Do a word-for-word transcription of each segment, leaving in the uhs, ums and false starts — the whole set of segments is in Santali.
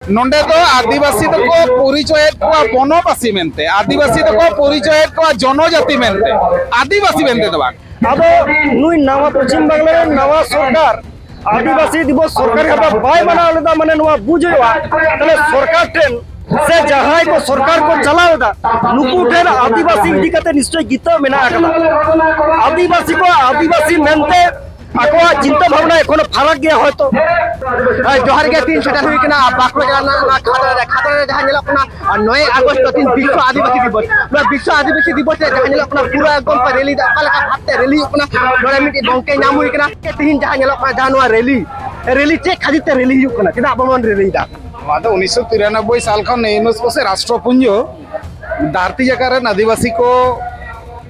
ᱱᱚᱰᱮ ᱫᱚ ᱟᱹᱫᱤᱵᱟᱹᱥᱤ ᱫᱚᱠᱚ ᱯᱚᱨᱤᱪᱚᱭᱮᱫ ᱠᱚᱣᱟ ᱵᱚᱱᱚᱵᱟᱥᱤ ᱢᱮᱱᱛᱮ, ᱟᱹᱫᱤᱵᱟᱹᱥᱤ ᱫᱚᱠᱚ ᱯᱚᱨᱤᱪᱚᱭᱮᱫ ᱠᱚᱣᱟ ᱡᱚᱱᱚᱡᱟᱛᱤ ᱢᱮᱱᱛᱮ, ᱟᱹᱫᱤᱵᱟᱹᱥᱤ ᱢᱮᱱᱛᱮ ᱫᱚ ᱵᱟᱝ᱾ ᱟᱫᱚ ᱱᱩᱭ ᱱᱟᱣᱟ ᱯᱚᱪᱷᱤᱢ ᱵᱟᱝᱞᱟ ᱨᱮᱱ ᱱᱟᱣᱟ ᱥᱚᱨᱠᱟᱨ ᱟᱹᱫᱤᱵᱟᱹᱥᱤ ᱫᱤᱵᱚᱥ ᱥᱚᱨᱠᱟᱨᱤ ᱵᱷᱟᱵᱮ ᱵᱟᱭ ᱢᱟᱱᱟᱣ ᱞᱮᱫᱟ, ᱢᱟᱱᱮ ᱱᱚᱣᱟ ᱵᱩᱡᱽ ᱦᱩᱭᱩᱜᱼᱟ᱾ ᱛᱟᱦᱞᱮ ᱥᱚᱨᱠᱟᱨ ᱴᱷᱮᱱ ᱥᱮ ᱡᱟᱦᱟᱸᱭ ᱠᱚ ᱥᱚᱨᱠᱟᱨ ᱠᱚ ᱪᱟᱞᱟᱣ ᱮᱫᱟ, ᱱᱩᱠᱩ ᱴᱷᱮᱱ ᱟᱹᱫᱤᱵᱟᱹᱥᱤ ᱤᱫᱤ ᱠᱟᱛᱮ ᱱᱤᱥᱪᱚᱭ ᱜᱤᱛᱟᱹ ᱢᱮᱱᱟᱜ ᱟᱠᱟᱫᱟ᱾ ᱟᱹᱫᱤᱵᱟᱹᱥᱤ ᱠᱚ ᱟᱹᱫᱤᱵᱟᱹᱥᱤ ᱢᱮᱱᱛᱮ ᱟᱠᱚᱣᱟᱜ ᱪᱤᱱᱛᱟᱹ ᱵᱷᱟᱵᱽᱱᱟ ᱮᱠᱷᱚᱱᱳ ᱯᱷᱟᱨᱟᱠ ᱜᱮᱭᱟ ᱦᱚᱭᱛᱚ᱾ ᱦᱮᱸ, ᱡᱚᱦᱟᱨ ᱜᱮ, ᱛᱤᱱ ᱥᱮᱴᱮᱨ ᱦᱩᱭ ᱠᱟᱱᱟ ᱵᱟᱸᱠᱩᱲᱟ ᱡᱮᱞᱟ ᱨᱮᱱᱟᱜ ᱱᱚᱣᱟ ᱠᱷᱟᱛᱲᱟ ᱨᱮ, ᱠᱷᱟᱛᱲᱟ ᱨᱮ ᱡᱟᱦᱟᱸ ᱧᱮᱞᱚᱜ ᱠᱟᱱᱟ, ᱟᱨ ᱱᱚᱭ ᱟᱜᱚᱥᱴ ᱫᱚ ᱛᱤᱦᱤᱧ ᱵᱤᱥᱥᱚ ᱟᱹᱫᱤᱵᱟᱹᱥᱤ ᱫᱤᱵᱚᱥ᱾ ᱱᱚᱣᱟ ᱵᱤᱥᱥᱚ ᱟᱹᱫᱤᱵᱟᱹᱥᱤ ᱫᱤᱵᱚᱥ ᱨᱮ ᱡᱟᱦᱟᱸ ᱧᱮᱞᱚᱜ ᱠᱟᱱᱟ, ᱯᱩᱨᱟᱹ ᱮᱠᱫᱚᱢ ᱠᱚ ᱨᱮᱞᱤ ᱮᱫᱟ, ᱚᱠᱟ ᱞᱮᱠᱟ ᱵᱷᱟᱵᱽᱛᱮ ᱨᱮᱞᱤ ᱦᱩᱭᱩᱜ ᱠᱟᱱᱟ, ᱱᱚᱰᱮ ᱢᱤᱫᱴᱤᱡ ᱜᱚᱝᱠᱮ ᱧᱟᱢ ᱦᱩᱭ ᱠᱟᱱᱟ᱾ ᱛᱤᱦᱤᱧ ᱡᱟᱦᱟᱸ ᱧᱮᱞᱚᱜ ᱠᱟᱱᱟ, ᱡᱟᱦᱟᱸ ᱱᱚᱣᱟ ᱨᱮᱞᱤ, ᱨᱮᱞᱤ ᱪᱮᱫ ᱠᱷᱟᱹᱛᱤᱨ ᱛᱮ ᱨᱮᱞᱤ ᱦᱩᱭᱩᱜ ᱠᱟᱱᱟ, ᱪᱮᱫᱟᱜ ᱵᱚᱱ ᱨᱮᱞᱤᱭᱮᱫᱟ? ᱱᱚᱣᱟ ᱫᱚ ᱩᱱᱤᱥᱥᱚ ᱛᱤᱨᱟᱱᱚᱵᱵᱳᱭ ᱥᱟᱞ ᱠᱷᱚᱱ ᱱᱮ ᱤᱭᱩᱱᱮᱥᱠᱳ ᱥᱮ ᱨᱟᱥᱴᱨᱚᱯᱩᱧᱡᱚ ᱫᱷᱟᱹᱨᱛᱤ ᱡᱟᱠᱟᱛ ᱨᱮᱱ ᱟᱹᱫᱤᱵᱟᱹᱥᱤ ᱠᱚ,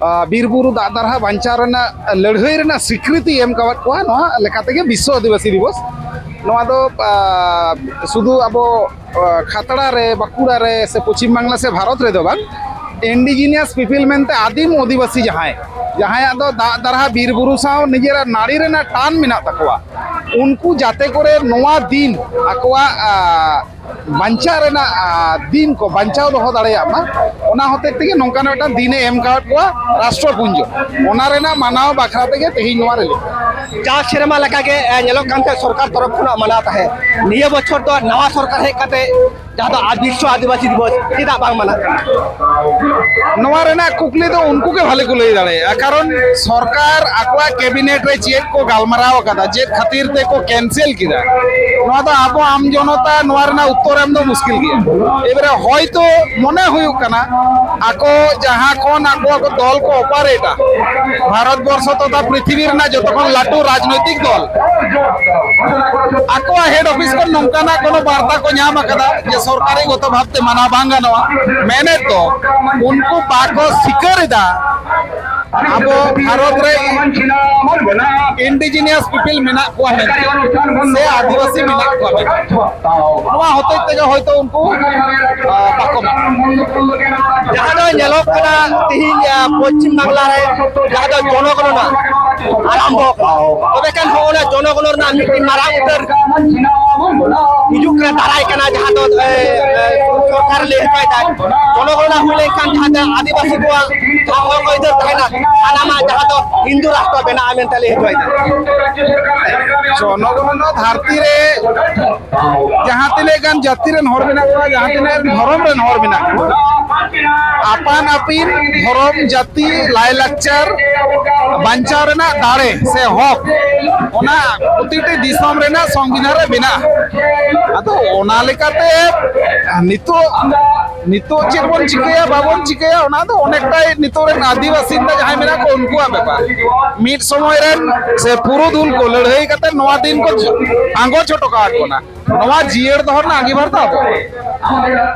ᱟ, ᱵᱤᱨ ᱵᱩᱨᱩ ᱫᱟᱜ ᱫᱟᱨᱦᱟ ᱵᱟᱧᱪᱟᱣ ᱨᱮᱱᱟᱜ ᱞᱟᱹᱲᱦᱟᱹᱭ ᱨᱮᱱᱟᱜ ᱥᱤᱠᱨᱤᱛᱤ ᱮᱢ ᱠᱟᱣᱟᱫ ᱠᱚᱣᱟ᱾ ᱱᱚᱣᱟ ᱞᱮᱠᱟ ᱛᱮᱜᱮ ᱵᱤᱥᱥᱚ ᱟᱹᱫᱤᱵᱟᱹᱥᱤ ᱫᱤᱵᱚᱥ᱾ ᱱᱚᱣᱟ ᱫᱚ, ᱟ, ᱥᱩᱫᱷᱩ ᱟᱵᱚ, ᱟ, ᱠᱷᱟᱛᱲᱟ ᱨᱮ, ᱵᱟᱸᱠᱩᱲᱟ ᱨᱮ, ᱥᱮ ᱯᱚᱪᱷᱤᱢ ᱵᱟᱝᱞᱟ ᱥᱮ ᱵᱷᱟᱨᱚᱛ ᱨᱮᱫᱚ ᱵᱟᱝ, ᱤᱱᱰᱤᱡᱤᱱᱤᱭᱟᱥ ᱯᱤᱯᱤᱞ ᱢᱮᱱᱛᱮ ᱟᱹᱫᱤᱢ ᱟᱹᱫᱤᱵᱟᱹᱥᱤ ᱡᱟᱦᱟᱸᱭ, ᱡᱟᱦᱟᱸᱭᱟᱜ ᱫᱚ ᱫᱟᱜ ᱫᱟᱨᱦᱟ ᱵᱤᱨ ᱵᱩᱨᱩ ᱥᱟᱶ ᱱᱤᱡᱮᱨᱟᱜ ᱱᱟᱹᱲᱤ ᱨᱮᱱᱟᱜ ᱴᱟᱱ ᱢᱮᱱᱟᱜ ᱛᱟᱠᱚᱣᱟ, ᱩᱱᱠᱩ ᱡᱟᱛᱮ ᱠᱚᱨᱮ ᱱᱚᱣᱟ ᱫᱤᱱ ᱟᱠᱚᱣᱟᱜ, ᱟ, ᱵᱟᱧᱪᱟᱜ ᱨᱮᱱᱟᱜ, ᱟ, ᱫᱤᱱ ᱠᱚ ᱵᱟᱧᱪᱟᱣ ᱫᱚᱦᱚ ᱫᱟᱲᱮᱭᱟᱜ ᱢᱟ, ᱚᱱᱟ ᱦᱚᱛᱮᱡ ᱛᱮᱜᱮ ᱱᱚᱝᱠᱟᱱ ᱢᱤᱫᱴᱟᱝ ᱫᱤᱱᱮ ᱮᱢ ᱠᱟᱣᱟᱫ ᱠᱚᱣᱟ ᱨᱟᱥᱴᱨᱚᱯᱩᱧᱡᱚ᱾ ᱚᱱᱟ ᱨᱮᱱᱟᱜ ᱢᱟᱱᱟᱣ ᱵᱟᱠᱷᱨᱟ ᱛᱮᱜᱮ ᱛᱮᱦᱮᱧ ᱱᱚᱣᱟ ᱨᱮᱞᱤ᱾ ᱡᱟᱣ ᱥᱮᱨᱢᱟ ᱞᱮᱠᱟᱜᱮ, ᱮ, ᱧᱮᱞᱚᱜ ᱠᱟᱱ ᱛᱟᱦᱮᱸᱫ ᱥᱚᱨᱠᱟᱨ ᱛᱚᱨᱚᱯ ᱠᱷᱚᱱᱟᱜ ᱢᱟᱱᱟᱣ ᱛᱟᱦᱮᱸᱫ, ᱱᱤᱭᱟᱹ ᱵᱚᱪᱷᱚᱨ ᱫᱚ ᱱᱟᱣᱟ ᱥᱚᱨᱠᱟᱨ ᱦᱮᱡ ᱠᱟᱛᱮ ᱡᱟᱦᱟᱸ ᱫᱚ ᱟᱨ ᱵᱤᱥᱥᱚ ᱟᱹᱫᱤᱵᱟᱹᱥᱤ ᱫᱤᱵᱚᱥ ᱪᱮᱫᱟᱜ ᱵᱟᱝ ᱢᱟᱱᱟᱜ ᱠᱟᱱᱟ? ᱱᱚᱣᱟ ᱨᱮᱱᱟᱜ ᱠᱩᱠᱞᱤ ᱫᱚ ᱩᱱᱠᱩ ᱜᱮ ᱵᱷᱟᱞᱮ ᱠᱚ ᱞᱟᱹᱭ ᱫᱟᱲᱮᱭᱟᱜᱼᱟ, ᱠᱟᱨᱚᱱ ᱥᱚᱨᱠᱟᱨ ᱟᱠᱚᱣᱟᱜ ᱠᱮᱵᱤᱱᱮᱴ ᱨᱮ ᱪᱮᱫ ᱠᱚ ᱜᱟᱞᱢᱟᱨᱟᱣ ᱟᱠᱟᱫᱟ, ᱪᱮᱫ ᱠᱷᱟᱹᱛᱤᱨ ᱛᱮᱠᱚ ᱠᱮᱱᱥᱮᱞ ᱠᱮᱫᱟ, ᱱᱚᱣᱟ ᱫᱚ ᱟᱵᱚ ᱟᱢ ᱡᱚᱱᱚᱛᱟ ᱱᱚᱣᱟ ᱨᱮᱱᱟᱜ ᱩᱛᱛᱚᱨ ᱮᱢ ᱫᱚ ᱢᱩᱥᱠᱤᱞ ᱜᱮᱭᱟ᱾ ᱮᱵᱟᱨᱮ ᱦᱚᱭᱛᱳ ᱢᱚᱱᱮ ᱦᱩᱭᱩᱜ ᱠᱟᱱᱟ, ᱟᱠᱚ ᱡᱟᱦᱟᱸ ᱠᱷᱚᱱ ᱟᱠᱚ ᱟᱠᱚ ᱫᱚᱞ ᱠᱚ ᱚᱯᱟᱨᱮᱴᱟ, ᱵᱷᱟᱨᱚᱛ ᱵᱚᱨᱥᱚ ᱛᱚᱛᱷᱟ ᱯᱨᱤᱛᱷᱤᱵᱤ ᱨᱮᱱᱟᱜ ᱡᱚᱛᱚ ᱠᱷᱚᱱ ᱞᱟᱹᱴᱩ ᱨᱟᱡᱽᱱᱳᱭᱛᱤᱠ ᱫᱚᱞ, ᱟᱠᱚᱣᱟᱜ ᱦᱮᱰ ᱚᱯᱷᱤᱥ ᱠᱷᱚᱱ ᱱᱚᱝᱠᱟᱱᱟᱜ ᱠᱳᱱᱳ ᱵᱟᱨᱛᱟ ᱠᱚ ᱧᱟᱢ ᱟᱠᱟᱫᱟ ᱡᱮ ᱥᱚᱨᱠᱟᱨᱤ ᱜᱚᱛᱚ ᱵᱷᱟᱵᱛᱮ ᱢᱟᱱᱟᱣ ᱵᱟᱝ ᱜᱟᱱᱚᱜᱼᱟ᱾ ᱢᱮᱱᱮᱫ ᱫᱚ ᱩᱱᱠᱩ ᱵᱟᱠᱚ ᱥᱤᱠᱟᱹᱨ ᱮᱫᱟ ᱟᱵᱚ ᱵᱷᱟᱨᱚᱛ ᱨᱮ ᱤᱱᱰᱤᱡᱤᱱᱤᱭᱟᱥ ᱯᱤᱯᱤᱞ ᱢᱮᱱᱟᱜ ᱠᱚᱣᱟ ᱢᱮᱱᱛᱮ ᱥᱮ ᱟᱹᱫᱤᱵᱟᱹᱥᱤ ᱢᱮᱱᱟᱜ ᱠᱚᱣᱟ ᱢᱮᱱᱛᱮ᱾ ᱱᱚᱣᱟ ᱦᱚᱛᱮᱡ ᱛᱮᱜᱮ ᱦᱚᱭᱛᱳ ᱩᱱᱠᱩ, ᱟ, ᱵᱟᱠᱚ ᱢᱟᱱᱟᱣᱟ᱾ ᱡᱟᱦᱟᱸ ᱫᱚ ᱧᱮᱞᱚᱜ ᱠᱟᱱᱟ ᱛᱤᱦᱤᱧ, ᱟ, ᱯᱚᱪᱷᱤᱢ ᱵᱟᱝᱞᱟ ᱨᱮ ᱡᱟᱦᱟᱸ ᱫᱚ ᱡᱚᱱᱚᱜᱚᱱᱚᱱᱟ, ᱟᱨᱟᱢᱵᱷᱚ ᱠᱟᱱᱟ᱾ ᱛᱚᱵᱮ ᱠᱷᱟᱱ ᱦᱚᱸ ᱚᱱᱟ ᱡᱚᱱᱚᱜᱚᱱᱚᱱᱟ ᱨᱮᱱᱟᱜ ᱢᱤᱫᱴᱤᱡ ᱢᱟᱨᱟᱝ ᱩᱛᱟᱹᱨ ᱦᱤᱡᱩᱜ ᱠᱟᱱᱟ, ᱫᱟᱨᱟᱭ ᱠᱟᱱᱟ, ᱡᱟᱦᱟᱸ ᱫᱚ, ᱮ, ᱮ, ᱥᱚᱨᱠᱟᱨ ᱞᱟᱹᱭ ᱦᱚᱪᱚᱭᱮᱫᱟᱭ᱾ ᱡᱚᱱᱚᱜᱚᱱᱚᱱᱟ ᱦᱩᱭ ᱞᱮᱱᱠᱷᱟᱱ ᱡᱟᱦᱟᱸ ᱫᱚ ᱟᱹᱫᱤᱵᱟᱹᱥᱤ ᱠᱚᱣᱟᱜ ᱡᱟᱦᱟᱸ ᱦᱚᱠ ᱟᱹᱭᱫᱟᱹᱨ ᱛᱟᱦᱮᱱᱟ, ᱥᱟᱱᱟᱢᱟᱜ ᱡᱟᱦᱟᱸ ᱫᱚ ᱦᱤᱱᱫᱩ ᱨᱟᱥᱴᱨᱚ ᱵᱮᱱᱟᱜᱼᱟ ᱢᱮᱱᱛᱮ ᱞᱟᱹᱭ ᱦᱚᱪᱚᱭᱮᱫᱟ᱾ ᱡᱚᱱᱚᱜᱚᱱᱚᱱᱟ ᱫᱷᱟᱹᱨᱛᱤ ᱨᱮ ᱡᱟᱦᱟᱸ ᱛᱤᱱᱟᱹᱜ ᱜᱟᱱ ᱡᱟᱹᱛᱤ ᱨᱮᱱ ᱦᱚᱲ ᱢᱮᱱᱟᱜ ᱠᱚᱣᱟ, ᱡᱟᱦᱟᱸ ᱛᱤᱱᱟᱹᱜ ᱫᱷᱚᱨᱚᱢ ᱨᱮᱱ ᱦᱚᱲ ᱢᱮᱱᱟᱜ ᱠᱚᱣᱟ, ᱟᱯᱟᱱ ᱟᱹᱯᱤᱱ ᱫᱷᱚᱨᱚᱢ, ᱡᱟᱹᱛᱤ, ᱞᱟᱭᱼᱞᱟᱠᱪᱟᱨ ᱵᱟᱧᱪᱟᱣ ᱨᱮᱱᱟᱜ ᱫᱟᱲᱮ ᱥᱮ ᱦᱚᱠ, ᱚᱱᱟ ᱯᱨᱚᱛᱤᱴᱤ ᱫᱤᱥᱚᱢ ᱨᱮᱱᱟᱜ ᱥᱚᱝᱵᱤᱫᱷᱟᱱ ᱨᱮ ᱢᱮᱱᱟᱜᱼᱟ᱾ ᱟᱫᱚ ᱚᱱᱟ ᱞᱮᱠᱟᱛᱮ ᱱᱤᱛᱚᱜ, ᱱᱤᱛᱚᱜ ᱪᱮᱫ ᱵᱚᱱ ᱪᱤᱠᱟᱹᱭᱟ, ᱵᱟᱵᱚᱱ ᱪᱤᱠᱟᱹᱭᱟ, ᱚᱱᱟ ᱫᱚ ᱚᱱᱮᱠᱴᱟᱭ ᱱᱤᱛᱚᱜ ᱨᱮᱱ ᱟᱹᱫᱤᱵᱟᱹᱥᱤ ᱡᱟᱦᱟᱸᱭ ᱢᱮᱱᱟᱜ ᱠᱚ, ᱩᱱᱠᱩᱣᱟᱜ ᱵᱮᱯᱟᱨ᱾ ᱢᱤᱫ ᱥᱚᱢᱚᱭ ᱨᱮᱱ ᱥᱮ ᱯᱩᱨᱩᱫᱷᱩᱞ ᱠᱚ ᱞᱟᱹᱲᱦᱟᱹᱭ ᱠᱟᱛᱮ ᱱᱚᱣᱟ ᱫᱤᱱ ᱠᱚ ᱟᱸᱜᱚᱪ ᱦᱚᱴᱚ ᱠᱟᱜ ᱵᱚᱱᱟ᱾ ᱱᱚᱣᱟ ᱡᱤᱭᱟᱹᱲ ᱫᱚᱦᱚ ᱨᱮᱱᱟᱜ ᱟᱸᱜᱤᱵᱷᱟᱨ ᱫᱚ ᱟᱵᱚ᱾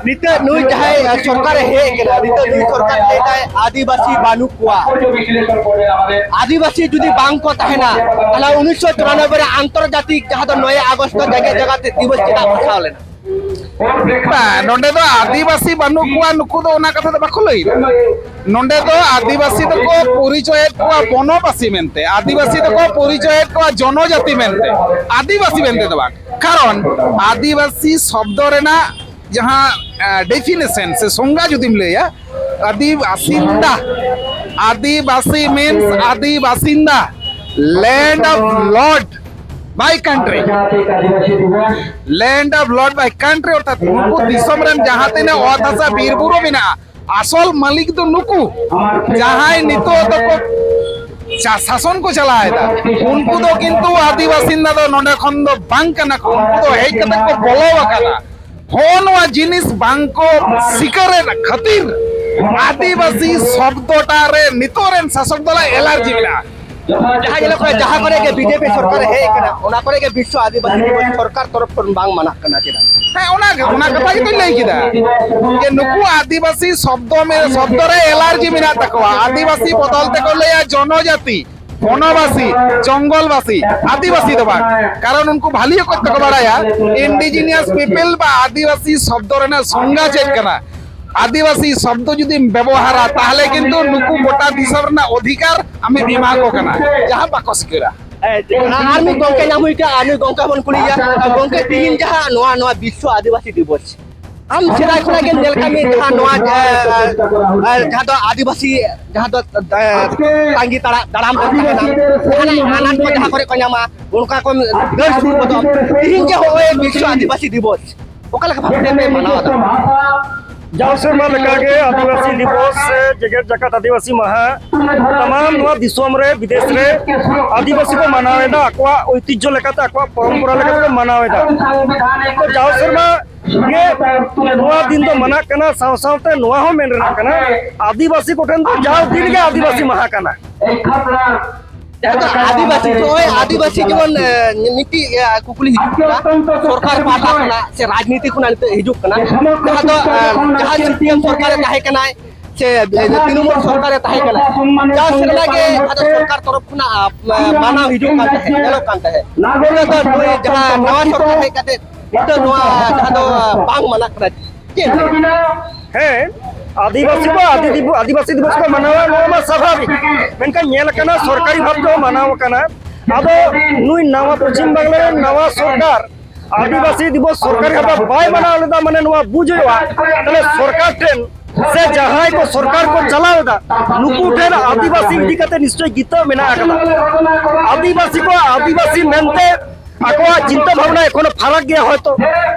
ᱱᱤᱛᱚᱜ ᱱᱩᱭ ᱡᱟᱦᱟᱸᱭ, ᱟᱸ, ᱥᱚᱨᱠᱟᱨᱮ ᱦᱮᱡ ᱠᱟᱱᱟ, ᱱᱤᱛᱚᱜ ᱱᱩᱭ ᱥᱚᱨᱠᱟᱨ ᱞᱟᱹᱭ ᱫᱟᱭ ᱟᱹᱫᱤᱵᱟᱹᱥᱤ ᱵᱟᱹᱱᱩᱜ ᱠᱚᱣᱟ᱾ ᱟᱹᱫᱤᱵᱟᱹᱥᱤ ᱡᱩᱫᱤ ᱵᱟᱝ ᱠᱚ ᱛᱟᱦᱮᱱᱟ, ᱛᱟᱦᱞᱮ ᱩᱱᱤᱥᱥᱚ ᱪᱩᱨᱟᱱᱚᱵᱵᱳᱭ ᱨᱮ ᱟᱱᱛᱚᱨᱡᱟᱛᱤᱠ ᱡᱟᱦᱟᱸ ᱫᱚ ᱱᱚᱭᱮ ᱟᱜᱚᱥᱴ ᱫᱚ ᱡᱮᱜᱮᱛ ᱡᱟᱠᱟᱛ ᱫᱤᱵᱚᱥ ᱪᱮᱫᱟᱜ ᱯᱟᱞᱟᱣ ᱞᱮᱱᱟ? ᱵᱟᱝ, ᱱᱚᱰᱮ ᱫᱚ ᱟᱹᱫᱤᱵᱟᱹᱥᱤ ᱵᱟᱹᱱᱩᱜ ᱠᱚᱣᱟ, ᱱᱩᱠᱩ ᱫᱚ ᱚᱱᱟ ᱠᱟᱛᱷᱟ ᱫᱚ ᱵᱟᱠᱚ ᱞᱟᱹᱭ ᱮᱫᱟ᱾ ᱱᱚᱰᱮ ᱫᱚ ᱟᱹᱫᱤᱵᱟᱹᱥᱤ ᱫᱚᱠᱚ ᱯᱚᱨᱤᱪᱚᱭᱮᱫ ᱠᱚᱣᱟ ᱵᱚᱱᱚᱵᱟᱥᱤ ᱢᱮᱱᱛᱮ, ᱟᱹᱫᱤᱵᱟᱹᱥᱤ ᱫᱚᱠᱚ ᱯᱚᱨᱤᱪᱚᱭᱮᱫ ᱠᱚᱣᱟ ᱡᱚᱱᱚᱡᱟᱹᱛᱤ ᱢᱮᱱᱛᱮ, ᱟᱹᱫᱤᱵᱟᱹᱥᱤ ᱢᱮᱱᱛᱮ ᱫᱚ ᱵᱟᱝ᱾ ᱠᱟᱨᱚᱱ ᱟᱹᱫᱤᱵᱟᱹᱥᱤ ᱥᱚᱵᱫᱚ ᱨᱮᱱᱟᱜ ᱡᱟᱦᱟᱸ, ᱮ, definition ᱥᱮ ᱥᱚᱝᱜᱟ ᱡᱩᱫᱤᱢ ᱞᱟᱹᱭᱟ, ᱟᱹᱫᱤ ᱵᱟᱥᱤᱱᱫᱟ, ᱟᱹᱫᱤᱵᱟᱹᱥᱤ means ᱟᱹᱫᱤ ᱵᱟᱥᱤᱱᱫᱟ, land of lord by country, land of lord by country, ᱚᱨᱛᱷᱟᱛ ᱩᱱᱠᱩ ᱫᱤᱥᱚᱢ ᱨᱮᱱ ᱡᱟᱦᱟᱸ ᱛᱤᱱᱟᱹᱜ ᱚᱛ ᱦᱟᱥᱟ ᱵᱤᱨ ᱵᱩᱨᱩ ᱢᱮᱱᱟᱜᱼᱟ, ᱟᱥᱚᱞ ᱢᱟᱹᱞᱤᱠ ᱫᱚ ᱱᱩᱠᱩ ᱡᱟᱦᱟᱸᱭ ᱱᱤᱛᱚᱜ ᱫᱚᱠᱚ ᱪᱟ-, ᱥᱟᱥᱚᱱ ᱠᱚ ᱪᱟᱞᱟᱣ ᱮᱫᱟ, ᱩᱱᱠᱩ ᱫᱚ ᱠᱤᱱᱛᱩ ᱟᱹᱫᱤᱵᱟᱹᱥᱤᱱᱫᱟ ᱫᱚ ᱱᱚᱰᱮ ᱠᱷᱚᱱ ᱫᱚ ᱵᱟᱝ ᱠᱟᱱᱟ ᱠᱚ᱾ ᱩᱱᱠᱩ ᱫᱚ ᱦᱮᱡ ᱠᱟᱛᱮ ᱠᱚ ᱵᱚᱞᱚ ᱟᱠᱟᱱᱟ᱾ ᱦᱚᱸ, ᱱᱚᱣᱟ ᱡᱤᱱᱤᱥ ᱵᱟᱝ ᱠᱚ ᱥᱤᱠᱟᱹᱨᱮᱫ ᱠᱷᱟᱹᱛᱤᱨ ᱟᱹᱫᱤᱵᱟᱹᱥᱤ ᱥᱚᱵᱫᱚᱴᱟ ᱨᱮ ᱱᱤᱛᱚᱜ ᱨᱮᱱ ᱥᱟᱥᱚᱠ ᱫᱚᱞᱟᱜ ᱮᱞᱟᱨᱡᱤ ᱢᱮᱱᱟᱜᱼᱟ᱾ ᱡᱟᱦᱟᱸ ᱧᱮᱞᱚᱜ ᱠᱟᱱᱟ, ᱡᱟᱦᱟᱸ ᱠᱚᱨᱮ ᱜᱮ ᱵᱤᱡᱮᱯᱤ ᱥᱚᱨᱠᱟᱨ ᱦᱮᱡ ᱟᱠᱟᱱᱟ, ᱚᱱᱟ ᱠᱚᱨᱮ ᱜᱮ ᱵᱤᱥᱥᱚ ᱟᱹᱫᱤᱵᱟᱹᱥᱤ ᱫᱤᱵᱚᱥ ᱥᱚᱨᱠᱟᱨ ᱛᱚᱨᱚᱯ ᱠᱷᱚᱱ ᱵᱟᱝ ᱢᱟᱱᱟᱜ ᱠᱟᱱᱟ᱾ ᱪᱮᱫᱟᱜ? ᱦᱮᱸ, ᱚᱱᱟ ᱜᱮ, ᱚᱱᱟ ᱠᱟᱛᱷᱟ ᱜᱮᱛᱚᱧ ᱞᱟᱹᱭ ᱠᱮᱫᱟ, ᱡᱮ ᱱᱩᱠᱩ ᱟᱹᱫᱤᱵᱟᱹᱥᱤ ᱥᱚᱵᱫᱚ ᱢᱮ-, ᱥᱚᱵᱫᱚ ᱨᱮ ᱮᱞᱟᱨᱡᱤ ᱢᱮᱱᱟᱜ ᱛᱟᱠᱚᱣᱟ᱾ ᱟᱹᱫᱤᱵᱟᱹᱥᱤ ᱵᱚᱫᱚᱞ ᱛᱮᱠᱚ ᱞᱟᱹᱭᱟ ᱡᱚᱱᱚᱡᱟᱹᱛᱤ, ᱵᱚᱱᱚᱵᱟᱥᱤ, ᱡᱚᱝᱜᱚᱞᱵᱟᱥᱤ, ᱟᱹᱫᱤᱵᱟᱹᱥᱤ ᱫᱚ ᱵᱟᱝ᱾ ᱠᱟᱨᱚᱱ ᱩᱱᱠᱩ ᱵᱷᱟᱹᱞᱤ ᱚᱠᱚᱡ ᱛᱮᱠᱚ ᱵᱟᱲᱟᱭᱟ, indigenous people ᱵᱟ ᱟᱹᱫᱤᱵᱟᱹᱥᱤ ᱥᱚᱵᱫᱚ ᱨᱮᱱᱟᱜ ᱥᱚᱝᱜᱟ ᱪᱮᱫ ᱠᱟᱱᱟ᱾ ᱟᱹᱫᱤᱵᱟᱹᱥᱤ ᱥᱚᱵᱫᱚ ᱡᱩᱫᱤᱢ ᱵᱮᱵᱚᱦᱟᱨᱟ, ᱛᱟᱦᱞᱮ ᱠᱤᱱᱛᱩ ᱱᱩᱠᱩ ᱜᱚᱴᱟ ᱫᱤᱥᱚᱢ ᱨᱮᱱᱟᱜ ᱚᱫᱷᱤᱠᱟᱨ ᱟᱢᱮᱢ ᱮᱢᱟ ᱠᱚ ᱠᱟᱱᱟ, ᱡᱟᱦᱟᱸ ᱵᱟᱠᱚ ᱥᱤᱠᱟᱹᱨᱟ᱾ ᱟᱨ ᱢᱤᱫ ᱜᱚᱝᱠᱮ ᱧᱟᱢ ᱦᱩᱭ ᱠᱟᱱᱟ, ᱟᱨ ᱢᱤᱫ ᱜᱚᱝᱠᱮ ᱵᱚᱱ ᱠᱩᱞᱤᱭᱮᱭᱟ᱾ ᱜᱚᱝᱠᱮ, ᱛᱤᱦᱤᱧ ᱡᱟᱦᱟᱸ ᱱᱚᱣᱟ, ᱱᱚᱣᱟ ᱵᱤᱥᱥᱚ ᱟᱹᱫᱤᱵᱟᱹᱥᱤ ᱫᱤᱵᱚᱥ, ᱟᱢ ᱥᱮᱫᱟᱭ ᱠᱷᱚᱱᱟᱜ ᱜᱮᱢ ᱧᱮᱞ ᱠᱟᱜ ᱢᱮ, ᱡᱟᱦᱟᱸ ᱱᱚᱣᱟ, ᱮ, ᱮ, ᱡᱟᱦᱟᱸ ᱫᱚ ᱟᱹᱫᱤᱵᱟᱹᱥᱤ, ᱡᱟᱦᱟᱸ ᱫᱚ, ᱮ, ᱛᱟᱸᱜᱤ ᱛᱟᱲᱟ-, ᱛᱟᱲᱟᱢ ᱠᱚ ᱛᱟᱦᱮᱱᱟ, ᱡᱟᱦᱟᱱᱟᱜ ᱟᱱᱟᱴ ᱠᱚ ᱡᱟᱦᱟᱸ ᱠᱚᱨᱮ ᱠᱚ ᱧᱟᱢᱟ, ᱚᱱᱠᱟ ᱠᱚ ᱫᱟᱹᱲ ᱥᱩᱨ ᱜᱚᱫᱚᱜ᱾ ᱛᱤᱦᱤᱧ ᱡᱮ ᱦᱚᱸᱜᱼᱚᱭ ᱵᱤᱥᱥᱚ ᱟᱹᱫᱤᱵᱟᱹᱥᱤ ᱫᱤᱵᱚᱥ, ᱚᱠᱟ ᱞᱮᱠᱟ ᱵᱷᱟᱵᱽ ᱛᱮ ᱯᱮ ᱢᱟᱱᱟᱣ ᱮᱫᱟ? ᱡᱟᱣ ᱥᱮᱨᱢᱟ ᱞᱮᱠᱟᱜᱮ ᱟᱹᱫᱤᱵᱟᱹᱥᱤ ᱫᱤᱵᱚᱥ ᱥᱮ ᱡᱮᱜᱮᱛ ᱡᱟᱠᱟᱛ ᱟᱹᱫᱤᱵᱟᱹᱥᱤ ᱢᱟᱦᱟ ᱥᱟᱱᱟᱢ ᱱᱚᱣᱟ ᱫᱤᱥᱚᱢ ᱨᱮ, ᱵᱤᱫᱮᱥ ᱨᱮ ᱟᱹᱫᱤᱵᱟᱹᱥᱤ ᱠᱚ ᱢᱟᱱᱟᱣ ᱮᱫᱟ, ᱟᱠᱚᱣᱟᱜ ᱳᱭᱛᱤᱡᱽᱡᱷᱚ ᱞᱮᱠᱟᱛᱮ, ᱟᱠᱚᱣᱟᱜ ᱯᱚᱨᱚᱢᱯᱚᱨᱟ ᱞᱮᱠᱟᱛᱮ ᱠᱚ ᱢᱟᱱᱟᱣ ᱮᱫᱟ᱾ ᱛᱚ, ᱡᱟᱣ ᱥᱮᱨᱢᱟ ᱜᱮ ᱱᱚᱣᱟ ᱫᱤᱱ ᱫᱚ ᱢᱟᱱᱟᱜ ᱠᱟᱱᱟ, ᱥᱟᱶ ᱥᱟᱶᱛᱮ ᱱᱚᱣᱟ ᱦᱚᱸ ᱢᱮᱱ ᱨᱮᱱᱟᱜ ᱠᱟᱱᱟ, ᱟᱹᱫᱤᱵᱟᱹᱥᱤ ᱠᱚᱴᱷᱮᱱ ᱫᱚ ᱡᱟᱣ ᱫᱤᱱ ᱜᱮ ᱟᱹᱫᱤᱵᱟᱹᱥᱤ ᱢᱟᱦᱟ ᱠᱟᱱᱟ᱾ ᱡᱟᱦᱟᱸ ᱫᱚ ᱟᱹᱫᱤᱵᱟᱹᱥᱤ, ᱱᱚᱜᱼᱚᱭ ᱟᱹᱫᱤᱵᱟᱹᱥᱤ ᱡᱮᱢᱚᱱ, ᱮ, ᱢᱤᱫᱴᱤᱡ, ᱮ, ᱠᱩᱠᱞᱤ ᱦᱤᱡᱩᱜ ᱠᱟᱱᱟ, ᱥᱚᱨᱠᱟᱨ ᱯᱟᱦᱴᱟ ᱠᱷᱚᱱᱟᱜ ᱥᱮ ᱨᱟᱡᱽᱱᱤᱛᱤ ᱠᱷᱚᱱᱟᱜ ᱱᱤᱛᱚᱜ ᱦᱤᱡᱩᱜ ᱠᱟᱱᱟ, ᱡᱟᱦᱟᱸ ᱫᱚ, ᱮ, ᱡᱟᱦᱟᱸ ᱥᱤ ᱯᱤ ᱮᱢ ᱥᱚᱨᱠᱟᱨᱮ ᱛᱟᱦᱮᱸ ᱠᱟᱱᱟᱭ, ᱥᱮ, ᱮ, ᱛᱨᱤᱱᱢᱩᱞ ᱥᱚᱨᱠᱟᱨᱮ ᱛᱟᱦᱮᱸ ᱠᱟᱱᱟ, ᱡᱟᱣ ᱥᱮᱨᱢᱟ ᱜᱮ ᱟᱫᱚ ᱥᱚᱨᱠᱟᱨ ᱛᱚᱨᱚᱯ ᱠᱷᱚᱱᱟᱜ, ᱮ, ᱢᱟᱱᱟᱣ ᱦᱤᱡᱩᱜ ᱠᱟᱱ ᱛᱟᱦᱮᱸᱫ, ᱧᱮᱞᱚᱜ ᱠᱟᱱ ᱛᱟᱦᱮᱸᱫ᱾ ᱱᱤᱛᱚᱜ ᱫᱚ ᱱᱩᱭ ᱡᱟᱦᱟᱸ ᱱᱟᱣᱟ ᱥᱚᱨᱠᱟᱨ ᱦᱮᱡ ᱠᱟᱛᱮ ᱱᱤᱛᱚᱜ ᱱᱚᱣᱟ ᱡᱟᱦᱟᱸ ᱫᱚ ᱵᱟᱝ ᱢᱟᱱᱟᱜ ᱠᱟᱱᱟ, ᱪᱮᱫ ᱮᱢ ᱞᱟᱹᱭᱟ? ᱦᱮᱸ, ᱟᱹᱫᱤᱵᱟᱹᱥᱤ ᱠᱚ ᱟᱹᱫᱤ-, ᱟᱹᱫᱤᱵᱟᱹᱥᱤ ᱫᱤᱵᱚᱥ ᱠᱚ ᱢᱟᱱᱟᱣᱟ, ᱱᱚᱣᱟ ᱢᱟ ᱥᱟᱵᱷᱟᱵᱤᱠ᱾ ᱢᱮᱱᱠᱷᱟᱱ ᱧᱮᱞ ᱟᱠᱟᱱᱟ, ᱥᱚᱨᱠᱟᱨᱤ ᱵᱷᱟᱵᱽ ᱛᱮᱦᱚᱸ ᱢᱟᱱᱟᱣ ᱟᱠᱟᱱᱟ᱾ ᱟᱫᱚ ᱱᱩᱭ ᱱᱟᱣᱟ ᱯᱚᱪᱷᱤᱢ ᱵᱟᱝᱞᱟ ᱨᱮᱱ ᱱᱟᱣᱟ ᱥᱚᱨᱠᱟᱨ ᱟᱹᱫᱤᱵᱟᱹᱥᱤ ᱫᱤᱵᱚᱥ ᱥᱚᱨᱠᱟᱨᱤ ᱵᱷᱟᱵᱽ ᱛᱮ ᱵᱟᱭ ᱢᱟᱱᱟᱣ ᱞᱮᱫᱟ, ᱢᱟᱱᱮ ᱱᱚᱣᱟ ᱵᱩᱡᱽ ᱦᱩᱭᱩᱜᱼᱟ, ᱛᱟᱦᱞᱮ ᱥᱚᱨᱠᱟᱨ ᱴᱷᱮᱱ ᱥᱮ ᱡᱟᱦᱟᱸᱭ ᱠᱚ ᱥᱚᱨᱠᱟᱨ ᱠᱚ ᱪᱟᱞᱟᱣ ᱮᱫᱟ, ᱱᱩᱠᱩ ᱴᱷᱮᱱ ᱟᱹᱫᱤᱵᱟᱹᱥᱤ ᱤᱫᱤ ᱠᱟᱛᱮ ᱱᱤᱥᱪᱚᱭ ᱡᱤᱛᱟᱹᱣ ᱢᱮᱱᱟᱜ ᱟᱠᱟᱫᱟ᱾ ᱟᱹᱫᱤᱵᱟᱹᱥᱤ ᱠᱚ ᱟᱹᱫᱤᱵᱟᱹᱥᱤ ᱢᱮᱱᱛᱮ ᱟᱠᱚᱣᱟᱜ ᱪᱤᱱᱛᱟᱹ ᱵᱷᱟᱵᱽᱱᱟ ᱮᱠᱷᱚᱱᱳ ᱯᱷᱟᱨᱟᱠ ᱜᱮᱭᱟ ᱦᱚᱭᱛᱚ,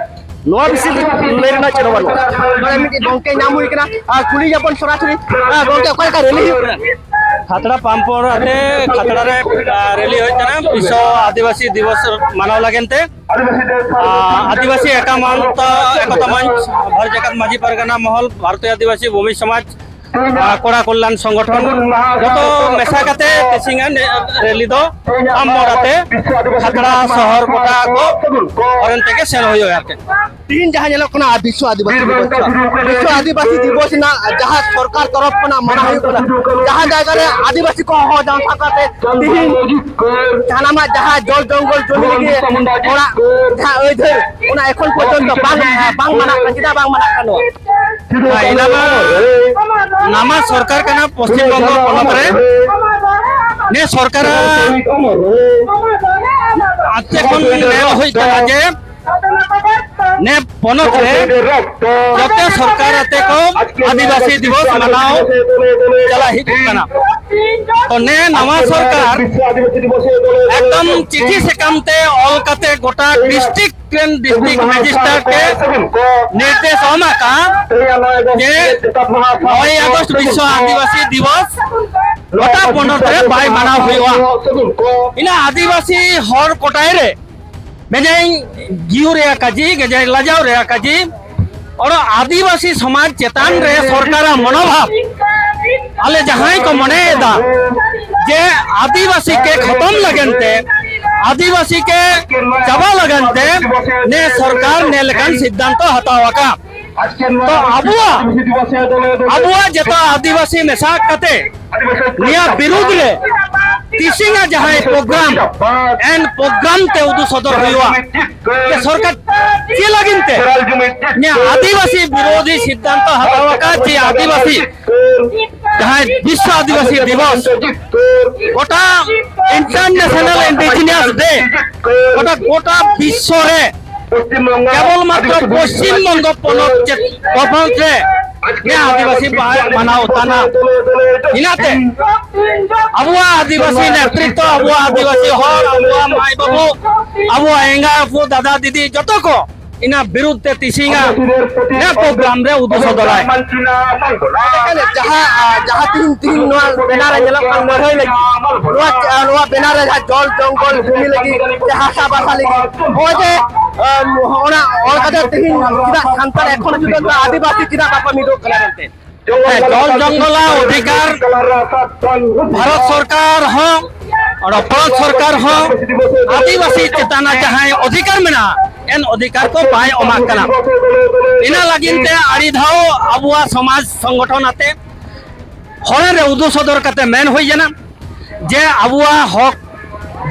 ᱱᱚᱣᱟ ᱵᱤᱥᱤ ᱞᱟᱹᱭ ᱨᱮᱱᱟᱜ ᱪᱮᱫ ᱦᱚᱸ ᱵᱟᱹᱱᱩᱜᱼᱟ᱾ ᱱᱚᱰᱮ ᱢᱤᱫᱴᱤᱡ ᱜᱚᱝᱠᱮ ᱧᱟᱢ ᱦᱩᱭ ᱠᱟᱱᱟ, ᱟᱨ ᱠᱩᱞᱤ ᱧᱟᱯᱟᱢ ᱥᱚᱨᱟᱥᱚᱨᱤ᱾ ᱟᱨ ᱜᱚᱝᱠᱮ, ᱚᱠᱟ ᱞᱮᱠᱟ ᱨᱮᱞᱤ ᱦᱩᱭᱩᱜ ᱠᱟᱱᱟ? ᱠᱷᱟᱛᱲᱟ ᱯᱟᱢᱯᱚᱨ ᱟᱛᱮ ᱠᱷᱟᱛᱲᱟ ᱨᱮ, ᱟ, ᱨᱮᱞᱤ ᱦᱩᱭᱩᱜ ᱠᱟᱱᱟ ᱵᱤᱥᱥᱚ ᱟᱹᱫᱤᱵᱟᱹᱥᱤ ᱫᱤᱵᱚᱥ ᱢᱟᱱᱟᱣ ᱞᱟᱹᱜᱤᱫ ᱛᱮ᱾ ᱟ, ᱟᱹᱫᱤᱵᱟᱹᱥᱤ ᱮᱠᱟᱢᱟᱱᱛᱚ ᱮᱠᱚᱛᱟ ᱢᱚᱧᱪ, ᱵᱷᱟᱨᱚᱛ ᱡᱟᱠᱟᱛ ᱢᱟᱹᱡᱷᱤ ᱯᱟᱨᱜᱟᱱᱟ ᱢᱚᱦᱚᱞ, ᱵᱷᱟᱨᱚᱛᱤᱭᱚ ᱟᱹᱫᱤᱵᱟᱹᱥᱤ ᱵᱷᱩᱢᱤ ᱥᱚᱢᱟᱡᱽ, ᱟ, ᱠᱚᱲᱟ ᱠᱚᱞᱭᱟᱱ ᱥᱚᱝᱜᱚᱴᱷᱚᱱ, ᱡᱚᱛᱚ ᱢᱮᱥᱟ ᱠᱟᱛᱮ ᱛᱮᱦᱮᱧᱟᱜ ᱨᱮᱞᱤ ᱫᱚ ᱟᱢ ᱢᱳᱲ ᱟᱛᱮ ᱠᱷᱟᱛᱲᱟ ᱥᱚᱦᱚᱨ ᱜᱚᱴᱟ ᱠᱚ ᱦᱚᱨᱮᱱ ᱛᱮᱜᱮ ᱥᱮᱱ ᱦᱩᱭᱩᱜᱼᱟ ᱟᱨᱠᱤ᱾ ᱛᱤᱦᱤᱧ ᱡᱟᱦᱟᱸ ᱧᱮᱞᱚᱜ ᱠᱟᱱᱟ ᱵᱤᱥᱥᱚ ᱟᱹᱫᱤᱵᱟᱹᱥᱤ ᱫᱤᱵᱚᱥ, ᱵᱤᱥᱥᱚ ᱟᱹᱫᱤᱵᱟᱹᱥᱤ ᱫᱤᱵᱚᱥ ᱨᱮᱱᱟᱜ ᱡᱟᱦᱟᱸ ᱥᱚᱨᱠᱟᱨ ᱛᱚᱨᱚᱯ ᱠᱷᱚᱱᱟᱜ ᱢᱟᱱᱟ ᱦᱩᱭᱩᱜ ᱠᱟᱱᱟ, ᱡᱟᱦᱟᱸ ᱡᱟᱭᱜᱟ ᱨᱮ ᱟᱹᱫᱤᱵᱟᱹᱥᱤ ᱠᱚ ᱦᱚᱦᱚ ᱡᱟᱣᱨᱟ ᱠᱟᱛᱮ ᱛᱤᱦᱤᱧ ᱥᱟᱱᱟᱢᱟᱜ ᱡᱟᱦᱟᱸ ᱡᱚᱞ ᱡᱚᱝᱜᱚᱞ ᱡᱚᱢᱤ ᱞᱟᱹᱜᱤᱫ ᱚᱲᱟᱜ ᱡᱟᱦᱟᱸ ᱟᱹᱭᱫᱟᱹᱨ, ᱚᱱᱟ ᱮᱠᱷᱚᱱ ᱯᱚᱨᱡᱚᱱᱛᱚ ᱵᱟᱝ, ᱵᱟᱝ ᱢᱟᱱᱟᱜ ᱠᱟᱱᱟ᱾ ᱪᱮᱫᱟᱜ ᱵᱟᱝ ᱢᱟᱱᱟᱜ ᱠᱟᱱᱟ ᱱᱚᱣᱟ? ᱦᱮᱸ, ᱮᱱᱟ ᱢᱟ ᱱᱟᱣᱟ ᱥᱚᱨᱠᱟᱨ ᱠᱟᱱᱟ ᱯᱚᱥᱪᱤᱢ ᱵᱚᱝᱜᱚ ᱯᱚᱱᱚᱛ ᱨᱮ᱾ ᱱᱮ ᱥᱚᱨᱠᱟᱨᱟᱜ ᱟᱛᱮ ᱠᱷᱚᱱ ᱧᱮᱞ ᱦᱩᱭ ᱠᱟᱱᱟ ᱡᱮ ᱱᱮ ᱯᱚᱱᱚᱛ ᱨᱮ ᱡᱚᱛᱚ ᱥᱚᱨᱠᱟᱨ ᱟᱛᱮ ᱠᱚ ᱟᱹᱫᱤᱵᱟᱹᱥᱤ ᱫᱤᱵᱚᱥ ᱢᱟᱱᱟᱣ ᱪᱟᱞᱟᱜ ᱦᱤᱡᱩᱜ ᱠᱟᱱᱟ᱾ ᱛᱚ ᱱᱮ ᱱᱟᱣᱟ ᱥᱚᱨᱠᱟᱨ ᱮᱠᱫᱚᱢ ᱪᱤᱴᱷᱤ ᱥᱟᱠᱟᱢ ᱛᱮ ᱚᱞ ᱠᱟᱛᱮ ᱜᱚᱴᱟ ᱰᱤᱥᱴᱨᱤᱠᱴ ᱨᱮᱱ ᱰᱤᱥᱴᱨᱤᱠᱴ ᱢᱮᱡᱤᱥᱴᱨᱮᱴ ᱠᱮ ᱱᱤᱨᱫᱮᱥ ᱮᱢ ᱟᱠᱟᱫ ᱡᱮ ᱱᱚᱭ ᱟᱜᱚᱥᱴ ᱵᱤᱥᱥᱚ ᱟᱹᱫᱤᱵᱟᱹᱥᱤ ᱫᱤᱵᱚᱥ ᱜᱚᱴᱟ ᱯᱚᱱᱚᱛ ᱨᱮ ᱵᱟᱭ ᱢᱟᱱᱟᱣ ᱦᱩᱭᱩᱜᱼᱟ᱾ ᱤᱱᱟᱹ ᱟᱹᱫᱤᱵᱟᱹᱥᱤ ᱦᱚᱲ ᱠᱚᱴᱟᱭ ᱨᱮ ᱜᱮᱡᱟᱭ ᱜᱤᱭᱩ ᱨᱮᱭᱟᱜ ᱠᱟᱡᱤ, ᱜᱮᱡᱟᱭ ᱞᱟᱡᱟᱣ ᱨᱮᱭᱟᱜ ᱠᱟᱡᱤ, ᱚᱱᱟ ᱟᱹᱫᱤᱵᱟᱹᱥᱤ ᱥᱚᱢᱟᱡᱽ ᱪᱮᱛᱟᱱ ᱨᱮ ᱥᱚᱨᱠᱟᱨᱟᱜ ᱢᱚᱱᱳᱵᱷᱟᱵ, ᱟᱞᱮ ᱡᱟᱦᱟᱸᱭ ᱠᱚ ᱢᱚᱱᱮᱭᱮᱫᱟ ᱡᱮ ᱟᱹᱫᱤᱵᱟᱹᱥᱤ ᱠᱮ ᱠᱷᱚᱛᱚᱢ ᱞᱟᱹᱜᱤᱫ ᱛᱮ, ᱟᱹᱫᱤᱵᱟᱹᱥᱤ ᱠᱮ ᱪᱟᱵᱟ ᱞᱟᱹᱜᱤᱫ ᱛᱮ ᱱᱮ ᱥᱚᱨᱠᱟᱨ ᱱᱮ ᱞᱮᱠᱟᱱ ᱥᱤᱫᱽᱫᱷᱟᱱᱛᱚ ᱦᱟᱛᱟᱣ ᱟᱠᱟᱫ᱾ ᱛᱚ ᱟᱵᱚᱣᱟᱜ, ᱟᱵᱚᱣᱟᱜ ᱡᱚᱛᱚ ᱟᱹᱫᱤᱵᱟᱹᱥᱤ ᱢᱮᱥᱟ ᱠᱟᱛᱮ ᱱᱤᱭᱟᱹ ᱵᱤᱨᱩᱫᱽ ᱨᱮ ᱛᱤᱥᱤᱝᱟ ᱡᱟᱦᱟᱸᱭ ᱯᱨᱳᱜᱨᱟᱢ, ᱮᱱ ᱯᱨᱳᱜᱨᱟᱢ ᱛᱮ ᱩᱫᱩᱜ ᱥᱚᱫᱚᱨ ᱦᱩᱭᱩᱜᱼᱟ ᱡᱮ ᱥᱚᱨᱠᱟᱨ ᱪᱮᱫ ᱞᱟᱹᱜᱤᱫ ᱛᱮ ᱱᱤᱭᱟᱹ ᱟᱹᱫᱤᱵᱟᱹᱥᱤ ᱵᱤᱨᱳᱫᱷᱤ ᱥᱤᱫᱽᱫᱷᱟᱱᱛᱚ ᱦᱟᱛᱟᱣ ᱟᱠᱟᱫ ᱡᱮ ᱟᱹᱫᱤᱵᱟᱹᱥᱤ ᱡᱟᱦᱟᱸᱭ ᱵᱤᱥᱥᱚ ᱟᱹᱫᱤᱵᱟᱹᱥᱤ ᱫᱤᱵᱚᱥ ᱜᱚᱴᱟ ᱤᱱᱴᱟᱨᱱᱮᱥᱱᱟᱞ ᱤᱱᱰᱤᱡᱤᱱᱟᱥ ᱰᱮ ᱜᱚᱴᱟ, ᱜᱚᱴᱟ ᱵᱤᱥᱥᱚ ᱨᱮ ᱠᱮᱵᱚᱞ ᱢᱟᱛᱨᱚ ᱯᱚᱥᱪᱤᱢ ᱵᱚᱝᱜᱚ ᱯᱚᱱᱚᱛ ᱪᱮ-, ᱯᱚᱱᱚᱛ ᱨᱮ ᱜᱮ ᱟᱹᱫᱤᱵᱟᱹᱥᱤ ᱵᱟᱭ ᱢᱟᱱᱟᱣ ᱛᱟᱱᱟ᱾ ᱤᱱᱟᱛᱮ ᱟᱵᱚᱣᱟᱜ ᱟᱹᱫᱤᱵᱟᱹᱥᱤ ᱱᱮᱛᱨᱤᱛᱵ, ᱟᱵᱚᱣᱟᱜ ᱟᱹᱫᱤᱵᱟᱹᱥᱤ ᱦᱚᱲ, ᱟᱵᱚᱣᱟᱜ ᱢᱟᱭ ᱵᱟᱹᱵᱩ, ᱟᱵᱚᱣᱟᱜ ᱮᱸᱜᱟ ᱟᱹᱯᱩ, ᱫᱟᱫᱟ ᱫᱤᱫᱤ ᱡᱚᱛᱚ ᱠᱚ ᱤᱱᱟ ᱵᱤᱨᱩᱫᱷ ᱛᱮ ᱛᱤᱥᱤᱝᱟ ᱱᱮ ᱯᱨᱳᱜᱨᱟᱢ ᱨᱮ ᱩᱫᱩᱜ ᱥᱚᱫᱚᱨᱟᱭ᱾ ᱡᱟᱦᱟᱸ, ᱡᱟᱦᱟᱸ ᱛᱤᱦᱤᱧ, ᱛᱤᱦᱤᱧ ᱱᱚᱣᱟ ᱵᱮᱱᱟᱨ ᱨᱮ ᱧᱮᱞᱚᱜ ᱠᱟᱱ ᱞᱟᱹᱲᱦᱟᱹᱭ ᱞᱟᱹᱜᱤᱫ, ᱱᱚᱣᱟ, ᱱᱚᱣᱟ ᱵᱮᱱᱟᱨ ᱨᱮ ᱡᱟᱦᱟᱸ ᱡᱚᱞ ᱡᱚᱝᱜᱚᱞ ᱡᱩᱢᱤ ᱞᱟᱹᱜᱤᱫ ᱥᱮ ᱦᱟᱥᱟ ᱵᱷᱟᱥᱟ ᱞᱟᱹᱜᱤᱫ, ᱱᱚᱜᱼᱚᱭ ᱡᱮ, ᱟᱢ, ᱚᱱᱟ ᱚᱞ ᱠᱟᱛᱮ ᱛᱤᱦᱤᱧ ᱪᱮᱫᱟᱜ ᱥᱟᱱᱛᱟᱲ ᱮᱠᱷᱚᱱ ᱡᱩᱫᱤ ᱱᱚᱣᱟ ᱟᱹᱫᱤᱵᱟᱹᱥᱤ ᱪᱮᱫᱟᱜ ᱵᱟᱠᱚ ᱢᱤᱫᱚᱜ ᱠᱟᱱᱟ ᱢᱮᱱᱛᱮ? ᱦᱮᱸ, ᱡᱚᱞ ᱡᱚᱝᱜᱚᱞᱟ ᱚᱫᱷᱤᱠᱟᱨ ᱵᱷᱟᱨᱚᱛ ᱥᱚᱨᱠᱟᱨ ᱦᱚᱸ, ᱚᱱᱟ ᱯᱚᱱᱚᱛ ᱥᱚᱨᱠᱟᱨ ᱦᱚᱸ ᱟᱹᱫᱤᱵᱟᱹᱥᱤ ᱪᱮᱛᱟᱱ ᱡᱟᱦᱟᱸᱭ ᱚᱫᱷᱤᱠᱟᱨ ᱢᱮᱱᱟᱜᱼᱟ, ᱮᱱ ᱚᱫᱷᱤᱠᱟᱨ ᱠᱚ ᱵᱟᱭ ᱮᱢᱟᱜ ᱠᱟᱱᱟ᱾ ᱤᱱᱟᱹ ᱞᱟᱹᱜᱤᱫ ᱛᱮ ᱟᱹᱰᱤ ᱫᱷᱟᱣ ᱟᱵᱚᱣᱟᱜ ᱥᱚᱢᱟᱡᱽ ᱥᱚᱝᱜᱚᱴᱷᱚᱱ ᱟᱛᱮ ᱦᱚᱲ ᱨᱮ ᱩᱫᱩᱜ ᱥᱚᱫᱚᱨ ᱠᱟᱛᱮ ᱢᱮᱱ ᱦᱩᱭ ᱞᱮᱱᱟ ᱡᱮ ᱟᱵᱚᱣᱟᱜ ᱦᱚᱠ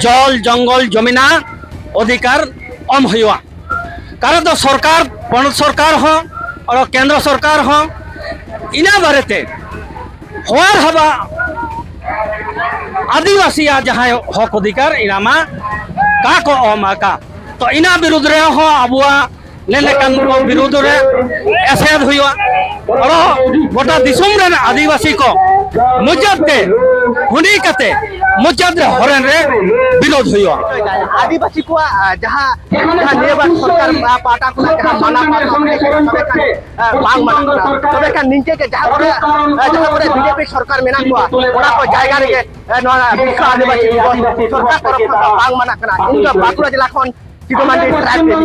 ᱡᱚᱞ, ᱡᱚᱝᱜᱚᱞ, ᱡᱚᱢᱤᱱᱟ ᱚᱫᱷᱤᱠᱟᱨ ᱮᱢ ᱦᱩᱭᱩᱜᱼᱟ᱾ ᱠᱟᱨᱚᱱ ᱫᱚ ᱥᱚᱨᱠᱟᱨ, ᱯᱚᱱᱚᱛ ᱥᱚᱨᱠᱟᱨ ᱦᱚᱸ ᱟᱨ ᱠᱮᱱᱫᱨᱚ ᱥᱚᱨᱠᱟᱨ ᱦᱚᱸ ᱤᱱᱟᱹ ᱵᱟᱨᱮᱛᱮ ᱦᱚᱲ ᱦᱟᱵᱟ ᱟᱹᱫᱤᱵᱟᱹᱥᱤᱭᱟᱜ ᱡᱟᱦᱟᱸᱭ ᱦᱚᱠ ᱚᱫᱷᱤᱠᱟᱨ ᱤᱱᱟᱹ ᱢᱟ ᱠᱟ ᱠᱚ ᱚᱢ ᱟᱠᱟ᱾ ᱛᱚ ᱤᱱᱟᱹ ᱵᱤᱨᱩᱫᱽ ᱨᱮᱦᱚᱸ ᱟᱵᱚᱣᱟᱜ ᱞᱮᱱᱮᱠᱟᱱ ᱠᱚ ᱵᱤᱨᱩᱫᱽ ᱨᱮ ᱮᱥᱮᱫ ᱦᱩᱭᱩᱜᱼᱟ᱾ ᱟᱨᱚ ᱜᱚᱴᱟ ᱫᱤᱥᱚᱢ ᱨᱮᱱ ᱟᱹᱫᱤᱵᱟᱹᱥᱤ ᱠᱚ ᱢᱩᱪᱟᱹᱫ ᱛᱮ ᱦᱩᱰᱤᱧ ᱠᱟᱛᱮ ᱢᱩᱪᱟᱹᱫ ᱨᱮ ᱦᱚᱨᱮᱱ ᱨᱮ ᱵᱤᱨᱳᱫ ᱦᱩᱭᱩᱜᱼᱟ᱾ ᱟᱹᱫᱤᱵᱟᱹᱥᱤ ᱠᱚᱣᱟᱜ, ᱟᱸ, ᱡᱟᱦᱟᱸ, ᱡᱟᱦᱟᱸ ᱱᱤᱭᱟᱹ ᱵᱟᱨ ᱥᱚᱨᱠᱟᱨ, ᱟᱸ, ᱯᱟᱦᱴᱟ ᱠᱷᱚᱱᱟᱜ ᱡᱟᱦᱟᱸ ᱢᱟᱱᱟ ᱯᱟᱛᱟᱣ ᱠᱟᱱᱟ, ᱛᱚᱵᱮ ᱠᱷᱟᱱ, ᱟᱸ, ᱵᱟᱝ ᱢᱟᱱᱟᱜ ᱠᱟᱱᱟ᱾ ᱛᱚᱵᱮ ᱠᱷᱟᱱ ᱱᱤᱝᱠᱟᱹ ᱜᱮ ᱡᱟᱦᱟᱸ ᱠᱚᱨᱮ, ᱟᱸ, ᱡᱟᱦᱟᱸ ᱠᱚᱨᱮ ᱵᱤᱡᱮᱯᱤ ᱥᱚᱨᱠᱟᱨ ᱢᱮᱱᱟᱜ ᱠᱚᱣᱟ, ᱚᱱᱟ ᱠᱚ ᱡᱟᱭᱜᱟ ᱨᱮᱜᱮ, ᱟᱸ, ᱱᱚᱣᱟ ᱵᱤᱥᱥᱚ ᱟᱹᱫᱤᱵᱟᱹᱥᱤ ᱫᱤᱵᱚᱥ ᱥᱚᱨᱠᱟᱨ ᱛᱚᱨᱚᱯ ᱠᱷᱚᱱ ᱵᱟᱝ ᱢᱟᱱᱟᱜ ᱠᱟᱱᱟ᱾ ᱤᱧ ᱫᱚ ᱵᱟᱸᱠᱩᱲᱟ ᱡᱮᱞᱟ ᱠᱷᱚᱱ ᱥᱤᱫᱩ ᱢᱟᱱᱰᱤ ᱴᱨᱟᱭᱤᱵᱽ ᱨᱮᱱ᱾